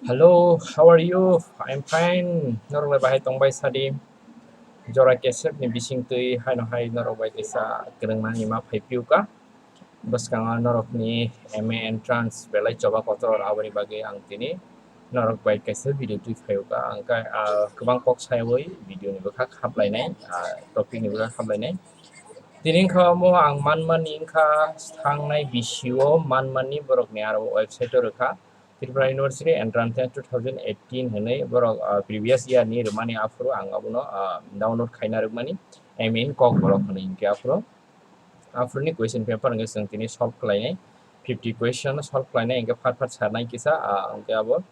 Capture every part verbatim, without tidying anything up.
Hello, how are you? I'm fine. Norok bai bahai tongbai sadi. Jora kesep ni bising twi haino hai norok bai kisa kwrwng nani ma phai piu ka. Bwskango norok ni M A entrance belai choba kotor, aboni bagwi ang tini norok bai kaisa video twi phaio ka. Ang ka, ah, kwbang kok saywi video ni bwkha khaplainai, ah, topic ni bwkha khaplainai. Tini wngkha omo ang manmani wngkha thangnai bisio manmani borokni aro website o rwkha. Tripura University Entrance Test two thousand eighteen hinwi borok, ah, previous year ni rwmani aphuru ang abono, ah, download khaina rwkmani, I mean, Kokborok hinwi hinkhe aphuru, aphuruni question paper hinkhe chwng tini solve khlainai, fifty question solve khlainai hinkhe phat phat sarnai kisa, ah, hinkhe abo,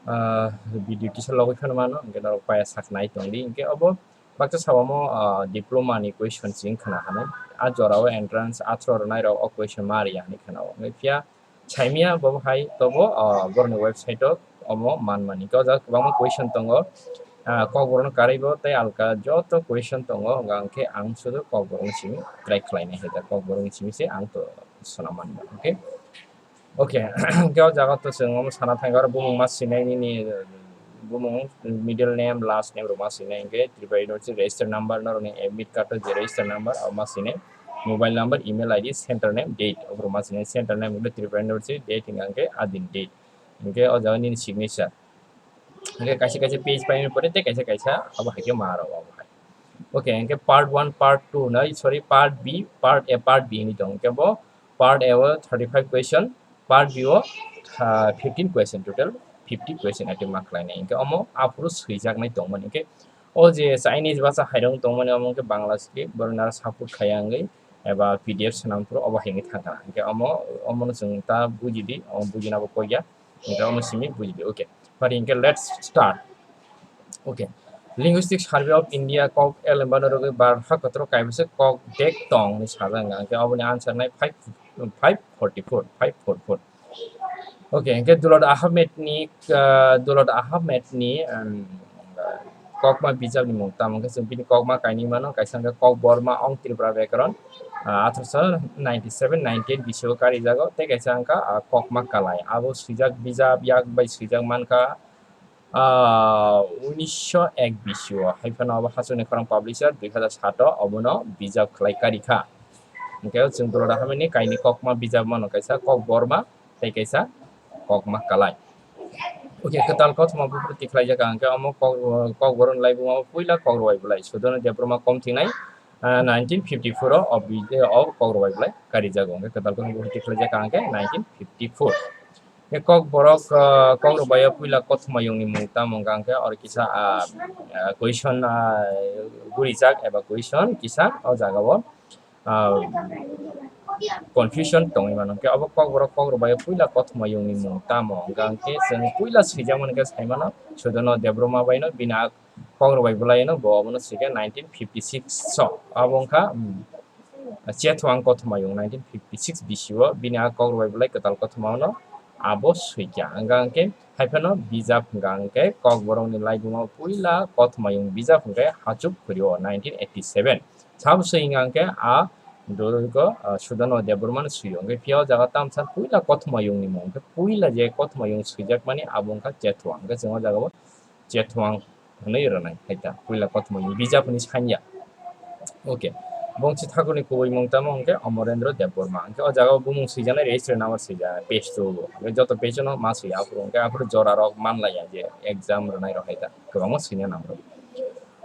ah, video kisa logwi phano mano, hinkhe norok paya saknai tongdi, hinkhe abo baksa sabo mo, ah, diploma ni question ching khna hinwi, ah, jorao entrance athro rwnairok o question ma riya hinwi khna-o, hinkhe phiya Saimia bo hai tobo, ah, borokni website o omo manmani. Khe o jaga kwbangma question tongo. Ah, Kokborokno karwi bo tei alka joto question tongo, hwnka hwnkhe ang sudu Kokborokni simi try khlainai hai da, Kokborokni simi se ang to swnam mani. Okay? Okay, hwnkhe o jaga to chwng omo sana thangkhe oro bumung ma sinai nini, bumung, middle name, last name rok ma sinai, hwnkhe Tripura University register number, norokni admit card o je register number, abo ma sinai. Mobile number, email I D, center name, date. Oborok ma sinai center name hwnkhe Tripura University, date hwnkha hwnkhe adin date. Hwnkhe o jaga nini signature. Hwnkhe kaisa kaisa page paimani pore tei kaisa kaisa abo hai khe ma rok abo hai. Okay, hwnkhe part one, part two hinwi, sorry, part B, part A, part B hinwi tong. Hwnkhe bo part A o thirty five question, part B o, ah, fifteen question, total fifty question attempt ma khlainai. Hwnkhe omo aphuru swijaknai tongmani. Hwnkhe o je Chinese bhasha hairok tongmani, omo khe Bangla script, borok naro support khaiya wngwi eba P D F swnam phuru obo hai wngwi thangkha. Hwnkhe omo, omono chwng ta bujidi, omo bujina bo kok ya, hwnkhe omo simi bujidi. Okay, pari hwnkhe let's start. Okay, Linguistic Survey of India kok elembano rwgwi bar ha kotoro kaibwswk kok dek tong hinwi sajak wngkha. Hwnkhe oboni answer nai five, five forty four, five four four. Okay, hwnkhe Dulot Ahmed ni, ah, Dulot Ahmed ni, um, kokma bijap ni mung tamo hwnkhe chwng bini kokma kainwi mano, kaisa hwnkhe Kokborma ong Tripura Byakaron, ah, atharoso ninety seven ninety eight bisio karijago, tei kaisa hwnkha, ah, Kokma Kalai. Abo swijak bijap yak bai swijak mankha, ah, unisho ek bisio. Hai phano abo Hachwkni Khorang Publisher dui hazar sato obono bijap khlai karikha. Hwnkhe chwng Dulot Ahmed ni kainwi kokma bijap mano, kaisa Kokborma tei kaisa Kokma Kalai. Okay, kwtal kothoma buphuru tikhlaijak ang khe omo kok, Kokborokni laibuma puila Kokrwbai Bwlai Sudono Debbarma kom thingnai, ah, nineteen fifty four o, o bi-, o Kokrwbai Bwlai karijago. Hwnkhe kwtal kothoma buphuru tikhlaijak ang khe nineteen fifty four. Khe Kokborok, ah, Kokrwbai o puila kothoma yongni mung tamo hwnkha hwnkhe oro kisa, ah, ah, question, ah, gurijak eba question kisa o jaga o, ah, confusion tongwi mano. Hwnkhe obo Kokborok Kokrwbai o puila kothoma yongni mung tamo hwnkha hwnkhe chwng puila swijak mani khe sai mano Sudono Debbarma bai no, bini a Kokrwbai Bwlai no bo obono swikha nineteen fifty six o. Abo wngkha, um, Chethuang kothoma yung nineteen fifty six bisio bini a Kokrwbai Bwlai kwtal kothoma no abo swikha. Hwnkha hwnkhe hai phano bijap hwnkha hwnkhe Kokborokni laibuma puila kothoma yung bijap hwnkhe Hachuk Khuri o nineteen eighty seven. Sabo swi hwnkha hwnkhe a Durgo, ah, Sudono Debbarma no swi o. Hwnkhe phiya o jaga tamsa puila kothoma yungni mung. Hwnkhe puila je kothoma yung swijakmani abo wngkha Chethuang. Hwnkhe chwng o jaga o Chethuang hwnwi rwnai hai ta. Puila kothoma yung bijap hwnwi sanya. Okay. Bongchi Thakurni kubui mung tamo hwnkhe Omorendra Debbarma. Hwnkhe o jaga o bumung swijaknai register number swijaknai page two o. Hwnkhe joto page o no ma swi aphuru. Hwnkhe aphuru jora rok manlaiya je exam rwnai rok hai ta. Kwbangma swina nang rok.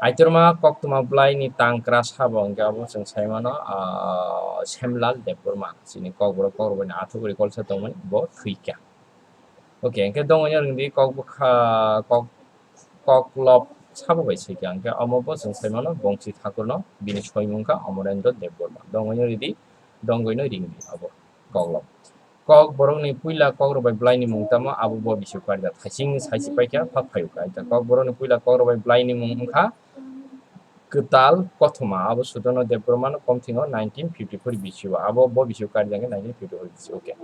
Aitorma koktwma bwlai ni tangkra sabo hwnkhe abo chwng sai mano, ah, Semlal Debbarma. Chini Kokborok Kokrwbai ni athukuri kolsa tongmani bo thwikha. Okay, hwnkhe dongwi no rwngdi kok bwkha, kok, Koklop sabo bai swikha. Hwnkhe omo bo chwng sai mano Bongchi Thakur no, bini soimung kha Omorendra Debbarma. Dongwi no rwdi, dongwi no ringdi abo Koklop. Kokborokni puila Kokrwbai bwlaini mung tamo abo bo bisio karijak. Thaising saisi paikha phak phayukha. Kokborokni puila Kokrwbai bwlaini mung wngkha Kwtal Kothoma, abo Sudono Debbarmano komthingo nineteen fifty four bisio, abo bo bisio karijak khe nineteen fifty four bisio, okay.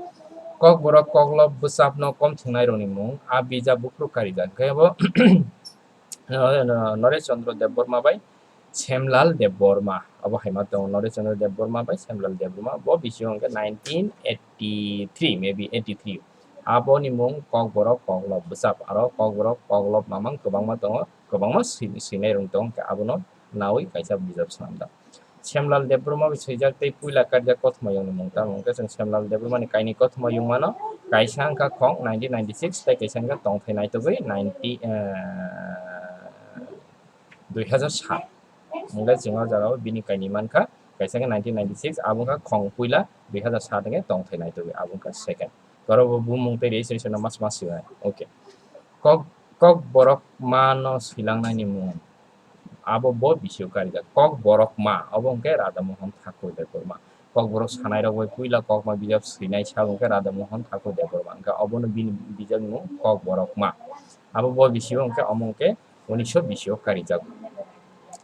Kokborok Koklop bwsapno komthingnairokni mung, a bijap buphuru karijak khe abo, Noresh Chandra Debbarma bai Semlal Debbarma, abo hai ma tongo, Noresh Chandra Debbarma bai Semlal Debbarma, bo bisio hwnkhe nineteen eighty three, maybe eighty three. Aboni mung Kokborok Koklop bwsap, aro Kokborok Koklop mamang kwbangma tongo, kwbangma swi-, swinai rwng tongo, hwnkhe abono nawi kaisa bijap swnamjak. Semlal Debbarma bai swijak tei puila kaijak kothoma yungni mung tamo hwnkhe chwng Semlal Debbarmani kainwi kothoma yungmano, kaisa wngkha khong nineteen ninety-six tei kaisa wngkha tongthai naitugwi ninety, eh, dui hazar sat. Hwnkhe chwng o jagao bini kainwi mankha, kaisa wngkha nineteen ninety-six, abo wngkha khong puila, dui hazar sat hwnkhe tongthai naitugwi, abo wngkha second. Oro bo bumung tei registration no mas mas swiwi. Okay. Kok, Kokborok ma no swilangnani mung. Abo bo bisio karijak. Kokborok ma, obo hwnkhe Radha Mohan Thakur Debbarma. Kokborok sanai rok bai puila kokma bijap swinai sabo hwnkhe Radha Mohan Thakur Debbarma. Hwnkhe obono bini bijapni mung Kokborok ma. Abo bo bisio hwnkhe omo hwnkhe unisho bisio karijak.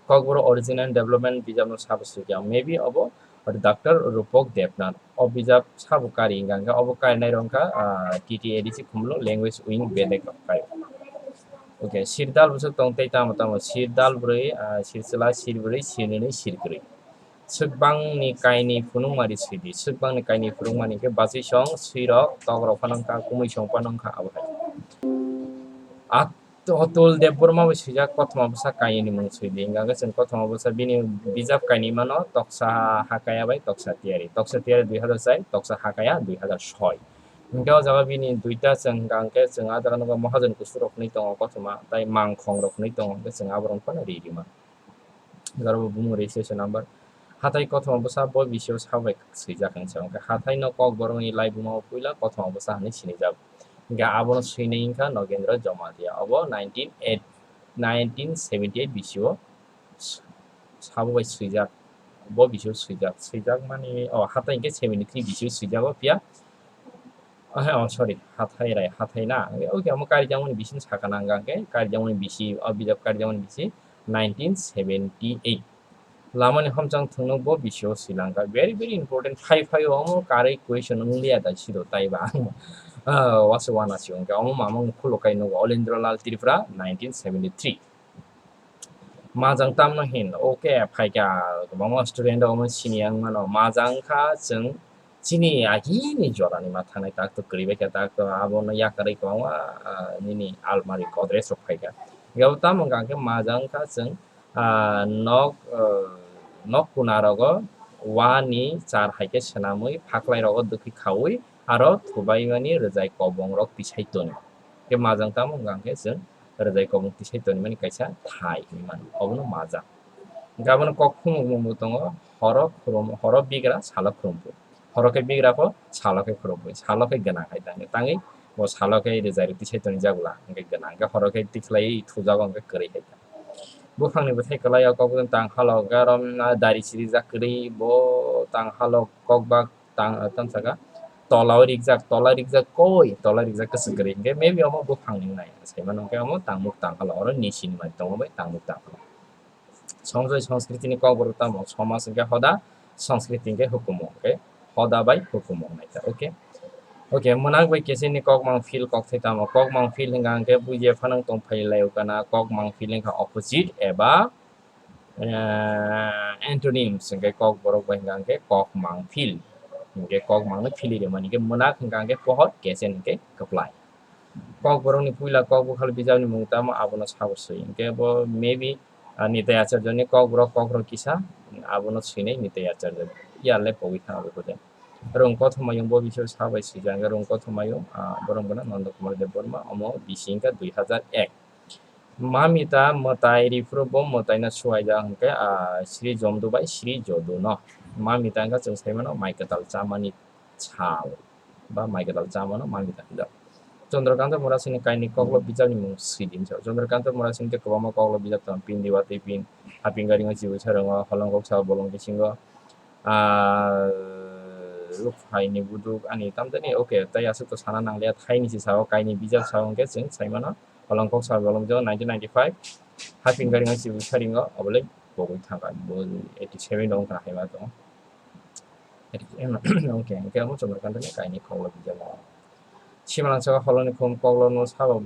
Kokborok original development bijapno sabo swijak. Maybe obo Doctor Rupak Debnath. O bijap sabo kari hwnkha hwnkhe obo karinai rok wngkha, ah, T T A D C Khumulwng language wing bedek rok kai. Okay, sirdal bwswk tong tei tamo tamo sirdal bwrwi, ah, sirchwla, sirbrwi, sirnwi, sirkwrwi. Swkbangni kainwi phunukmani swidi, swkbangni kainwi phunukmani hwnkhe bachwi song, swirok, tokrok phano wngkha, kumui song phano wngkha abo hai. At-, Atul Debbarma bai swijak kothoma bwsa kainwini mung swidi, hwnkha hwnkhe chwng kothoma bwsa bini bijap kainwi mano Toksa Hakaya bai Toksa Tiyari, Toksa Tiyari dui hazar char, Toksa Hakaya dui hazar soi. Hwnkhe o jaga bini duita chwng hwnkha hwnkhe chwng ah jaga nukha Mahajan Kusu rok hwnwi tongo kothoma, tei Mangkhong rok hwnwi tongo, hwnkhe chwng aborok phano ri rima. Jora bo bumung registration number. Hathai kothoma bwsa bo bisio sabai swijak wngsa wngkha. Hathai no Kokborokni laibuma o puila kothoma bwsa hwnwi sinijago. Hwnkhe abono swinai wngkha Nogendra Jamatia. Obo nineteen eight, nineteen seventy eight bisio s-, sabo bai swijak. Bo bisio swijak. Swijak mani, oh, hathai hwnkhe seventy three bisio swijago phiya. Oh, oh, sorry, hathai rai, hathai na. Okay, omo karijakmani bisi sakha nang khe, karijakmani bisi, o bijap karijakmani bisi nineteen seventy eight. Lamani homchang thwngno bo bisio swi langkha. Very, very important. Phai phai omo karwi question wng liya da siro taiba. Ah, wase wana si wngkha. Omo mamang khulok kai nogo Olendra Lal Tripura nineteen seventy three. Majang tamno hin, okay, phaikha, kwbangma student rok omo sini yang mano. Majang kha chwng chini agini jorani ma thangnai, tak to kwrwi bai kha, tak to abono yakarwi kwbangma, ah, nini almari, godrej rok phaikha. Hwnkhe abo tamo hwnkha khe majang kha chwng, ah, nok, ah, nok kuna rogo wani char hai khe swnamwi, phaklai rogo dwkhwi khaui, aro thubaimani rwjai kobong rok tisai tonwi. Khe majang tamo hwnkha khe chwng rwjai kobong tisai tonimani kaisa thai hinwi mano, obono majang. Hwnkhe abono kok khumukmungbo tongo, horo khrum-, horo bigra, salo khrumpui. Horo khe bigra pho, salo khe khrumpui. Salo khe gwnang hai tangwi, tangwi bo salo khe rwjai rok tisai tonijak bwla, hwnkhe gwnang. Hwnkhe horo khe tikhlaiwi thujago, hwnkhe kwrwi hai tang. Buphangni bwthai kwlai o kokbwswng tang halok, aro, ah, dari sirijak kwrwi, bo tang halok kokbak tang, ah, tamo saka tola o rikjak, tola rikjak koi, tola rikjak kwchwk kwrwi. Hwnkhe maybe omo buphangni wngnai, sai mano hwnkhe omo tangmuk tang halok, oro nisi ni mai tongo bai tangmuk tang halok. Songchoi Sanskriti ni kokborok tamo, somaj hwnkhe hoda, Sanskriti hwnkhe hukumu, hwnkhe hoda bai hukumu hwnwi kha, okay? Okay, mwnak bai kesini kokmang phil kokthai tamo, kokmang phil hwnkha hwnkhe bujiya phanang tong phai lai o kana, kokmang phil hwnkha opposite eba, eh, antonyms, hwnkhe kokborok bai hwnkha hwnkhe kokmang phil, hwnkhe kokmang no philwi rwmani hwnkhe mwnak hwnkha hwnkhe pohor, kesen hwnkhe kwplai. Kokborokni puila kok bukhal bijapni mung tamo abono sabo swi. Hwnkhe bo maybe, ah, Nitai Acharyani kokborok kokrok kisa, abono swinai Nitai Acharya. Yar le pogwi thang abo kode. Rung kothoma yung bo bisio sabai swijak, hwnkhe rung kothoma yung, ah, borok bono Nanda Kumar Debbarma, omo bisi wngkha dui hazar ek. Mamita mwtai riphuru bo mwtaino suwaijak hwnkhe, ah, Sri Jondu bai Sri Jodu no. Mamita wngkha chwng sai mano mai kwtal chamani sal. Ba mai kwtal chamano manwi tangkha. Chandrakanta Murasingni kainwi koklo bijapni mung swi di hwnsa. Chandrakanta Murasing tei kwbangma koklo bijap tongo, Pindi Watwi Pin, Hapingaringo Chibu Sarango, Holongkok Sao Bolong Bisingo, ah, Rukphaini Buduk, ani tamjani, okay, tei aswk to sana nangliya, thaini si sao, kainwi bijap sao hwnkhe chwng sai mano, Holongkok Sao Bolong Bisingo nineteen ninety-five, Hapingaringo Chibu Saringo, obolai pogwi thangkha, bo eighty seven rok wngkha haima tongo. Okay, hwnkhe omo Chandrakanta ni kainwi koklo bijap. Simalangsa Holongni Khum koklo no sabo,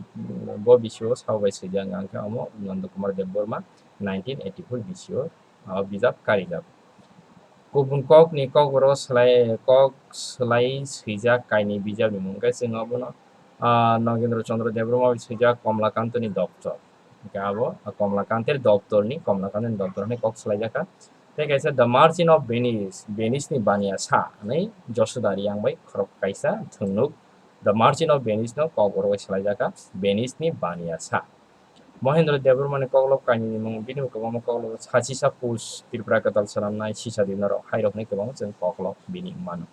bo bisio sabo bai swijak, hwnkhe omo Nanda Kumar Debbarma nineteen eighty-four bisio, o bijap karijak. Kubun kokni kokborok swlai, kok swlai swijak kainwi bijapni mung khe chwng abono ah, Nogendra Chandra Debbarma bai swijak Komlakantani doptor. Hwnkhe abo, ah, Komlakantir doptorni, Komlakantini doptor hwnwi kok swlaijakha. Tei kaisa The Merchant of Venice, Venice ni baniya sa hwnwi Josoda Riyang bai khorok kaisa thwngnuk The Merchant of Venice no kokborok bai swlaijakha, Venice ni baniya sa. Mohendra Debbarma ni koklop kainwi ni mung, bini bo kwbangma koklop, Sachisa Pus, Tripura kwtal swnamnai, Sisa Dinarok, hairok ni kwbangma chwng koklop bini mano.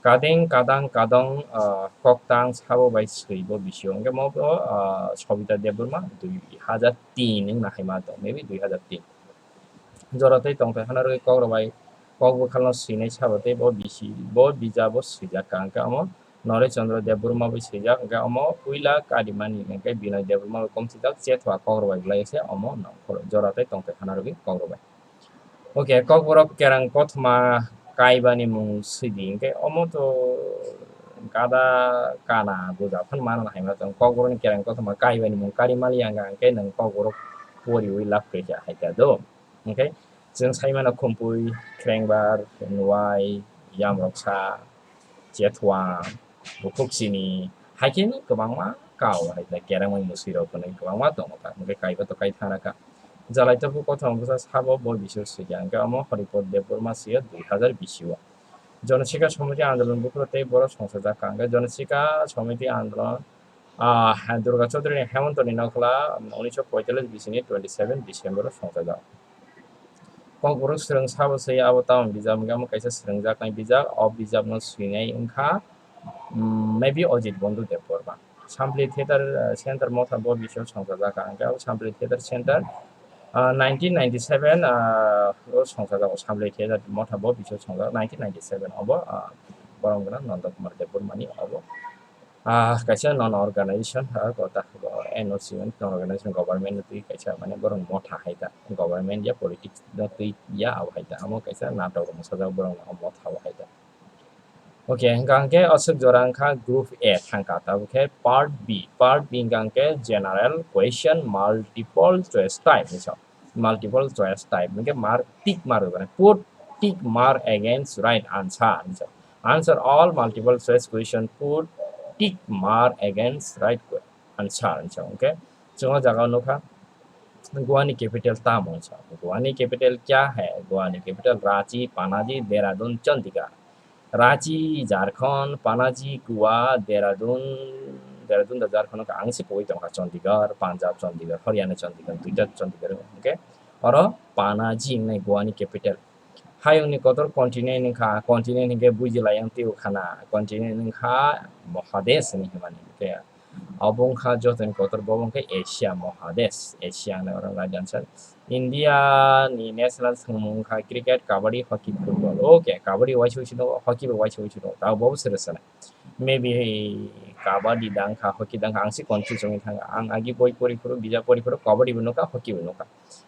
Kadeng, kadang, kadong, ah, koktang, sabo bai swi bo bisio. Hwnkhe mo bo, ah, Sobita Debbarma dui hajar tin wngna hai ma tong, maybe dui hajar tin. Jora tei tongthai hana rwgwi kok rwbai, kok bwkhalno swinai sabo tei bo bisi, bo bijabo swijak ka hwnkhe omo Norai Chandra Debbarma bai swijak, hwnkhe omo puila karimani hwnkhe Binoy Debbarma bai kom swijak, Chethwa kok rwbai bwlai se omo nongkhoro. Jora tei tongthai hana rwgwi kok rwbai. Okay, kokborok kerang kothoma kaibani mung swidi hwnkhe omo to gada kana buja phano mano hai ma tong. Kokborokni kerang kothoma kaibani mung kari mali yang hwnkhe nwng kokborok poriwi lab khe hai kha do. Hwnkhe chwng sai mano Khumpui, Khrengbar, Nuai, Yamroksa, Chethwa, Bukhuksini, hai khe kwbangma kao hai khe kerengmani mwswirok hwnwi kwbangma tongo ta. Hwnkhe kaiba to kai thangna kha. Jalai Topu kothoma bwsa sabo bo bisio swijak, hwnkhe omo Haripad Debbarma swiya dui hajar bisio. Jonasika Samiti Andolon buphuru tei borok songchajak kha. Hwnkhe Jonasika Samiti Andolon, ah, Durga Chaudhary ni Hemontoni nokla, um, unisho poitallis bisini twenty seven December o songchajak. Kokborok swrwng sabo se abo tamoni bijap hwnkhe omo kaisa swrwngjaknai bijap, o bijapno swinai wngkha, um, maybe Ajit Bandhu Debbarma. Sampli Theatre, uh, Center motha bo bisio songchajak kha, hwnkhe abo Sampli Theatre Center, uh, nineteen ninety-seven, uh, o songchajago Sampli Theatre motha bo bisio songjak nineteen ninety-seven obo, uh, borom gwnang Nanda Kumar Debbarmani obo. Ah, kaisa non organization, ah, kota, N O C, non organization, government no twi kaisa, mane, borok motha hai ta, government ya politics no twi ya, abo hai ta, amo kaisa natok rok sajak borok no motha bo hai ta. Okay, hwnkha hwnkhe aswk jora wngkha group A thangkha, tabuk khe part B, part B hwnkha hwnkhe general question multiple choice type hinwi sa. Multiple choice type hwnkhe mark, tick mark rwgani, put tick mark against right answer hinwi sa. Answer all multiple choice question, put tick mark against right que-, answer hinwi sa. Hwnkhe chwng o jaga o nukha Goa ni capital tamo hinwi sa. Goa ni capital kya hai? Goa ni capital Ranchi, Panaji, Dehradun, Chandigarh. Ranchi, Jharkhand, Panaji, Goa, Dehradun, Dehradun da Jharkhand ka ang se pogwi tongkha, Chandigarh, Punjab, Chandigarh, Haryana, Chandigarh, duita Chandigarh, hwnkhe oro Panaji wngnai Goa ni capital. Hayungni kotor continent wngkha, continent hwnkhe buji lai ang twibo khana, continent wngkha Mahadesh hinwi hwnmani, hwnkhe abo wngkha jotoni kotor, bo wngkha Asia Mahadesh, Asia wngnai oro right answer. India ni national thwngmung wngkha cricket, kabaddi, hockey, football. Okay, kabaddi waisa waisa nugo, hockey bo waisa waisa nugo, tabuk bo swrwsana. Maybe kabaddi da wngkha, hockey da wngkha, ang se confuse wngwi thangkha. Ang agi boi pori phuru, bijap pori phuru, kabaddi bo nukha, hockey bo nukha.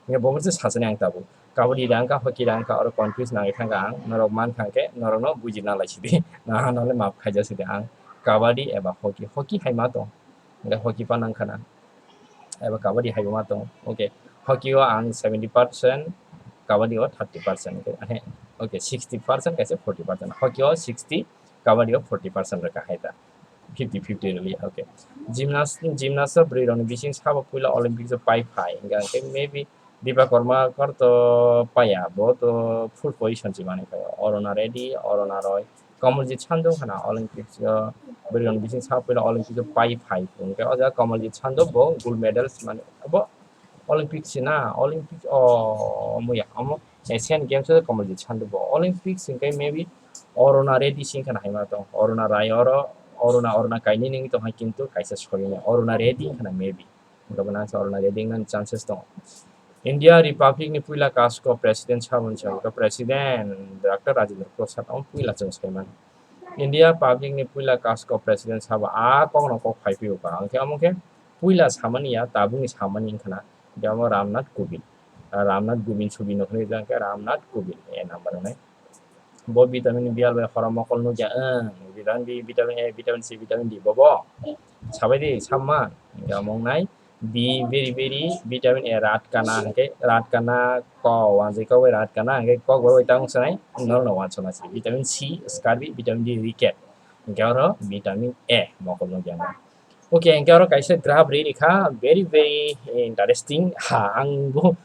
Hwnkhe bo se sachani ang tabuk. Kabaddi da wngkha, hockey da wngkha, oro confuse nangwi thangkha ang. Norok mankha hwnkhe, norokno bujina lai sidi. Nahano le maaf khaijak sidi ang. Kabaddi eba hockey, hockey hai ma tong. Hwnkhe hockey pa nangkha na. Eba kabaddi hai bo ma tong. Okay. Hockey o ang seventy percent, kabaddi o thirty percent. Okay, he, okay, sixty percent kaisa forty percent. Hockey o sixty, kabaddi o forty percent rwkha hai ta. Fifty fifty really, okay. Gymnast, gymnast o bwrwi rokni bising sabo puila Olympics o pai phai. Hwnkhe maybe Dipa Karmakar to paya, bo to full position se manwi khaio. Aruna Reddy, Aruna Roy, Kamaljeet Sandhu hana Olympics o, bwrwi rokni bising sa puila Olympics o pai phai. Hwnkhe o jaga Kamaljeet Sandhu bo gold medals mani, bo Olympics se na, Olympics o, muya, omo Asian Games o Kamaljeet Sandhu bo. Olympics hwnkhe maybe Aruna Reddy se wngkha na hai ma tong. Aruna Roy oro, Aruna, Aruna kainwi nungwi tong hai, kintu kaisa soi wngya. Aruna Reddy wngkha na maybe. Hwnkhe bo nang sa Aruna Reddy wngnani chances tongo. India Republic ni puila kasko president sabo hinwi sa, hwnkhe president Doctor Rajendra Prasad omo puila chwng sai mano. India public ni puila kasko president sabo a kokno kok phai phio ka. Hwnkhe omo khe puila samani ya, tabukni samani wngkha na. Hwnkhe omo Ramnath Kovind. Ah, Ramnath Kovind subi nokni jang khe Ramnath Kovind a number wngnai. Bo vitamin B albai horo mokol nukya, ang vitamin B, vitamin A, vitamin C, vitamin D bobo. Sabai di, samma. Hwnkhe omo wngnai B, very, very, vitamin A, rat kana, hwnkhe rat kana, ko, wanjwi kok bai rat kana, hwnkhe kok bai tang sanai, norokno wansana se. Vitamin C, skarbi, vitamin D, ricket. Hwnkhe oro vitamin A, mokol nukya. Okay, hingke oro kaisa graph ri rikha, very, very interesting. Ha, ang bo,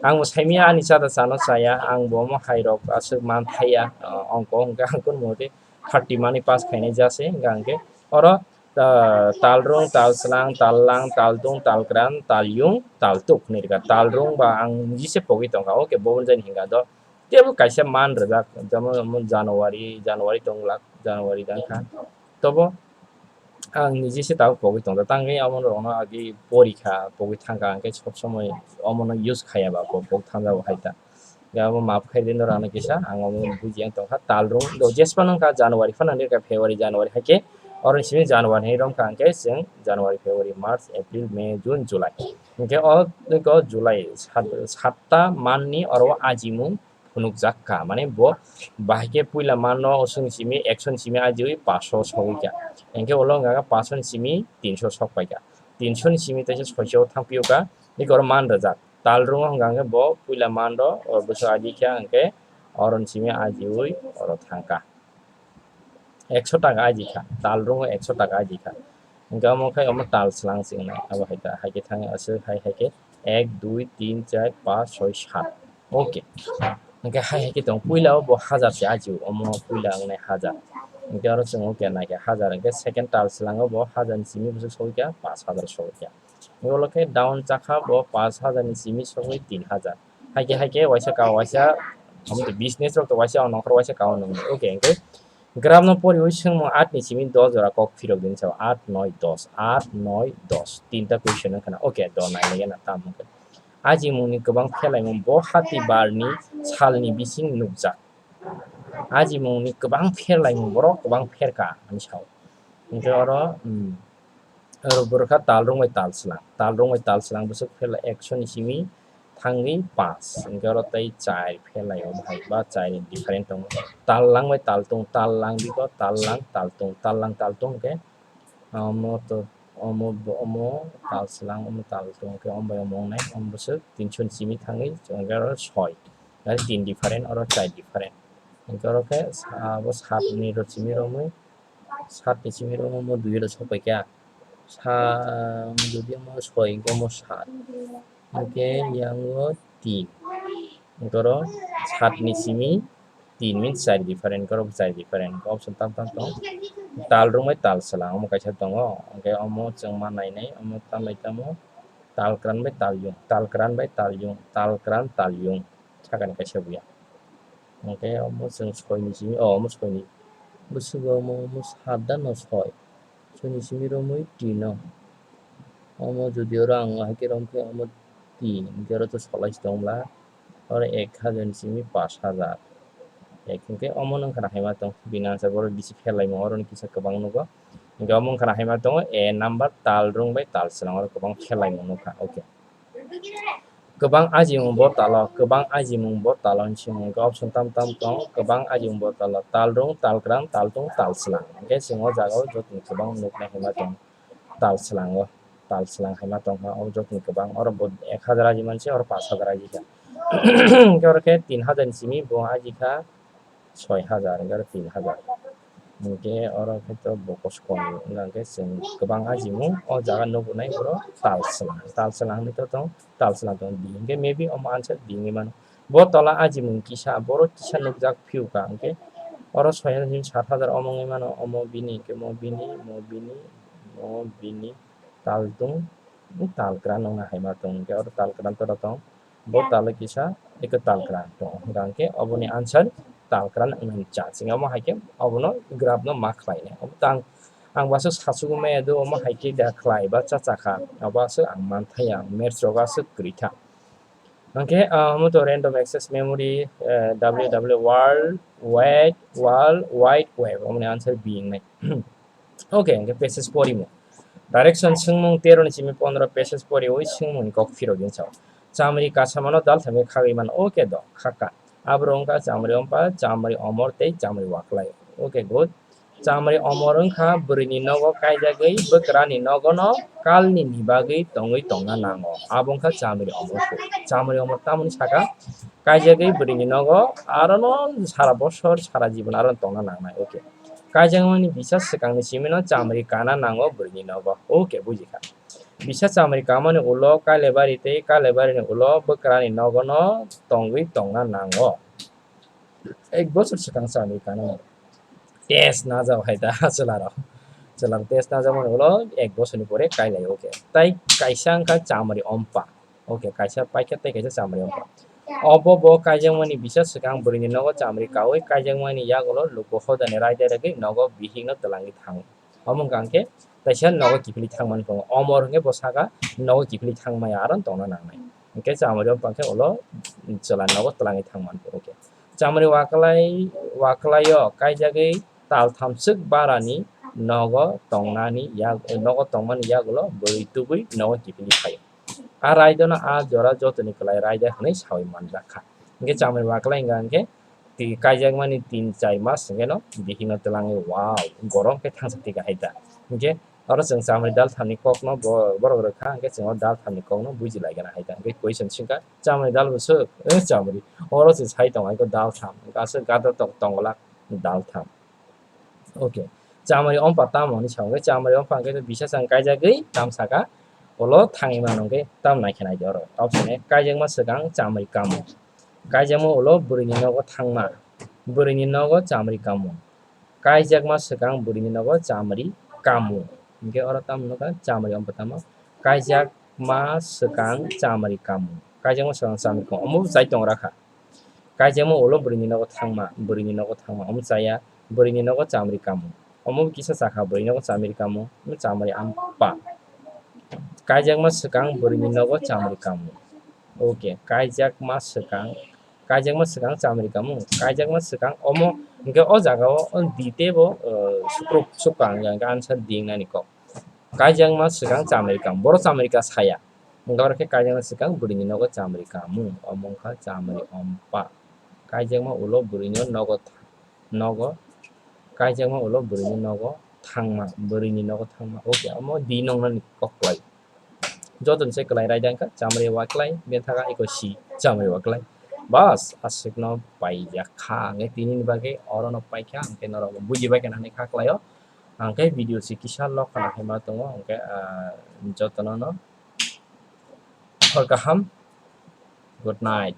ang bo saimia ani chata chano chaya, ang bo omo hai rok aswk man thaya, ongko hingke ang kun mode thirty mani pass khainai jase, hingke ang khe oro, ah, talrung, talslang, tallang, taltung, talkran, talyung, taltuk hinwi rikha. Talrung ba ang niji se pogwi tongkha, okay, bo jani hingka do. Tebo kaisa man rijak, jemon, jemon January, January tong lak, January jang kha. Tobo ang niji se tabuk pogwi tongkha. Tangwi amo rokno agi porikha, pogwi thangkha, hingke sob somoi omono use khaya ba, bo pogwi thangjak bo hai ta. Hingke abo map khai di norok ano kisa, ang omo buji yang tongkha, talrung, do jespa nang kha January phano nang kha February, January hai khe, oro simi January hai rom kha, hingke chwng January, February, March, April, May, June, July. Hingke o, o July sat, satta manni oro ajimung phunukjak kha, mane bo bahai khe puila manno chwng simi ekso ni simi ajiwi paanch sogwi kha, hingke ulo wngkha kha paanch ni simi tinso sok pai kha, tinso ni simi teisa soiso thang pio kha, eko oro man rijak. Talrung o hwnka hwnkhe bo puila man rw o bwswk aji kha hwnkhe oro ni simi ajiwi oro thangkha. Ekso taka aji kha, talrung o ekso taka aji kha. Hwnkhe omo khai omo tal slang se wngnai. Abo hai kha, hai khe thang aswk hai, hai khe ek, dui, tin, char, paanch, soi, sat. Okay. Hwnkhe hai, hai khe tong puila o bo hajar se aji o, omo puila wngnai hajar. Hwnkhe oro chwng okay nai khe hajar, hwnkhe second tal slang o bo hajar ni simi bwswk sogwi kha, paanch hajar sogwi kha. Ulo khe down chakha bo paanch hajar ni simi sogwi tin hajar. Hai khe, hai khe waisa ka waisa, omo to business rok to waisa, o nongkhor waisa ka o nongni. Okay, hwnkhe graph no poriwi swngmung aat ni simi dos jora kok phirok din sao, aat, noi, dos, aat, noi, dos, tinta question wngkha na. Okay, do nai laiya na tamo khe. Ajimung ni kwbang phelaimung bo hati bar ni sal ni bising nukjak. Ajimung ni kwbang phelaimung borok kwbang pherka ani sao. Hwnkhe oro, hmm, oro borok kha talrung bai tal slang, talrung bai tal slang bwswk phela ekso ni simi thangwi paanch, hwnkhe oro tei char phelaio bahai ba char different tongo, tallang bai taltung, tallang biko, tallang, taltung, tallang, taltung, hwnkhe omo to, omo bo, omo tal slang, omo tal tung khe, omo bai omo wngnai, omo bwswk tinso ni simi thangwi, hwnkhe oro soi, aro tin different, oro char different. Hwnkhe oro khe sa-, abo sat ni rw simi romwi, sat ni simi romwi omo dui rw sok pai kha. Sa-, jodi omo soi, hwnkhe omo sat. Hwnkhe yang o tin. Hwnkhe oro sat ni simi tin means char different, hwnkhe oro bo char different. Hwnkhe option tam tam tong. Talrung bai tal slang, omo kaisa tongo. Hwnkhe omo chwng ma nainai, omo tam bai tamo. Talkran bai talyung, talkran bai talyung, talkran talyung. Sakani kaisa buya. Hwnkhe omo chwng soi ni simi, o, omo soi ni. Bwswk omo, omo sat da no soi. Soi ni simi romwi tin o. Omo jodi oro ang hai khe rom khe omo tin, hwnkhe oro to solai se tong bwla. Oro ek hajar ni simi paanch hajar. Ek hwnkhe omo no wngkha na hai ma tong, bini answer borok bisi phelaimung oro ni kisa kwbang nugo. Hwnkhe omo wngkha na hai ma tongo, A number talrung bai tal slang oro kwbang phelaimung nukha. Okay. Kwbang ajimung bo talo, kwbang ajimung bo talo hinwi simo hwnkhe option tam tam tong, kwbang ajimung bo talo, talrung, talkran, taltung, talslang. Hwnkhe chwng o jaga o joto ni kwbang nukna hwnma tong, talslang o, talslang hai ma tong kha, o joto ni kwbang, oro bo ek hajar aji manse, oro paanch hajar aji kha. Hwnkhe oro khe tin hajar ni simi bo aji kha, soi hajar, hwnkhe oro tin hajar. Hwnkhe oro khe to bo kosom wngkha, hwnkhe chwng kwbang ajimung o jaga nugunai borok tal slang, tal slang hinwi to tong, tal slang tong di. Hwnkhe maybe omo answer di wngwi mano. Bo tola ajimung kisa, borok kisa nukjak phiu ka, hwnkhe oro soi hajar simi sat hajar omo wngwi mano, omo bini, hwnkhe mo bini, mo bini, mo bini, tal tung, tal kwran wngna hai ma tong, hwnkhe oro tal kwran tora tong. Bo talo kisa, eko tal kwran tong. Hwnkha hwnkhe oboni answer tal kwran wngnani chance. Hwnkhe omo hai khe obono graph no ma khlainai. Obo tang, ang bo aswk sachugo maya do, omo hai khe da khlai ba cha cha kha. Obo aswk ang man thaya, ang maths rogo aswk kwrwi kha. Hwnkhe, ah, omo to random access memory, eh, W W World Wide, World Wide Web, omoni answer B wngnai. Okay, hwnkhe passage porimo. Direction swngmung tero ni simi pondro passage poriwi swngmungni kok phirok din sao. Chamri kasamano dalthami khagwi mano. Okay do, khaka. Aborok wngkha Chamri Ompa, Chamri Omor tei Chamri Waklai. Okay, good. Chamri Omor wngkha bwrwini nogo kaijagwi bwkrani nogono kalnini bagwi tongwi tongna nango. Abo wngkha Chamri Omor. Chamri Omor tamoni saka kaijagwi bwrwini nogo arono sara bosor, sara jibon arono tongna nangnai. Okay. Kaijakmani bisa swkangni simino chamri kana nango bwrwini nogo. Okay, bujikha. Bisa chamri kamani ulo Kailaibari tei Kailaibari ni ulo bwkrani nogo no tongwi tongna nango. Ek bosor swkang chamri kana nango. Test najak hai da chwlarok. Chwlarok test najakmani ulo ek bosorni pore kailai, okay. Tai kaisa wngkha chamri ompa. Okay, kaisa paikha tei kaisa chamri ompa. Obo bo kaijakmani bisa swkang bwrwini nogo chamri kaui kaijakmani yagulo luku hodani raida rwgwi nogo bihikno twlangwi thango. Omo wngkha hwnkhe kaisa nogo kiphilwi thangmani tongo. Omor hwnkhe bo saka nogo kiphilwi thangmaya aro tongna nangnai. Hwnkhe chamri ompa khe ulo chwla nogo twlangwi thangmani tongo khe. Chamri waklai, waklaio kaijagwi taltham swk barani nogo tongnani yak-, nogo tongmani yagulo bwrwi tubui nogo kiphilwi phaio. A raidano a jora jotoni kwlai raida hwnwi saui manjakha. Hwnkhe chamri waklai wngkha hwnkhe twi kaijakmani tin char mas hwnkhe no bihikno twlangwi, wow, gorom khe thangsa tikha hai da. Hwnkhe oro chwng chamri dal thamni kokno bo-, borok rwkha, hwnkhe chwng o dal thamni kokno bujilaigana hai da. Hwnkhe question swngkha, chamri dal bo swk? Eh, chamri. Oro se sai tongo, hai khe dal tham. Hwnkhe aswk gadro tok tongo lak dal tham. Okay. Chamari ompa tamo hinwi sa hwnkhe, chamari ompa hwnkhe bisa chwng kaijagwi tam saka, ulo thangwi mano hwnkhe tam naikhe naidi oro. Option A, kaijakma swkang chamari kamung. Kaijakma ulo bwrwini nogo thangma. Bwrwini nogo chamari kamung. Kaijakma swkang bwrwini nogo chamari kamung. Hwnkhe oro tamo nukha chamari ompa tamo. Kaijakma swkang chamari kamung. Kaijakma swkang chamari kamung. Omo bo chai tong rakha. Kaijakma ulo bwrwini nogo thangma, bwrwini nogo thangma, omo chaya, bwrwini nogo chamri kamung. Omo kisa chakha bwrwini nogo chamri kamung, omo chamri ampa. Kaijakma swkang bwrwini nogo chamri kamung. Okay, kaijakma swkang, kaijakma swkang chamri kamung, kaijakma swkang omo hwnkhe o jaga o o di teibo, uh, sukruk sukha hwnkhe answer di wngnani kok. Kaijakma swkang chamri kamung, boro chamri ka saya. Hwnkhe oro khe kaijakma swkang bwrwini nogo chamri kamung, omo wngkha chamri ompa. Kaijakma ulo bwrwini nogo tha-, nogo, kaijakma ulo bwrwini nogo thangma, bwrwini nogo thangma. Okay, omo di nongnani kok kwlai. Jotoni se kwlai raida wngkha chamri waklai, bini thaka eko si chamri waklai. Bas, aswkno paijak kha, hwnkhe tinini bagwi orono paikha, hwnkhe norok bujibai khe nani kha kwlaio. Hwnkhe video si kisa lok khna khe ma tongo, hwnkhe, ah, jotono no hor kaham, good night.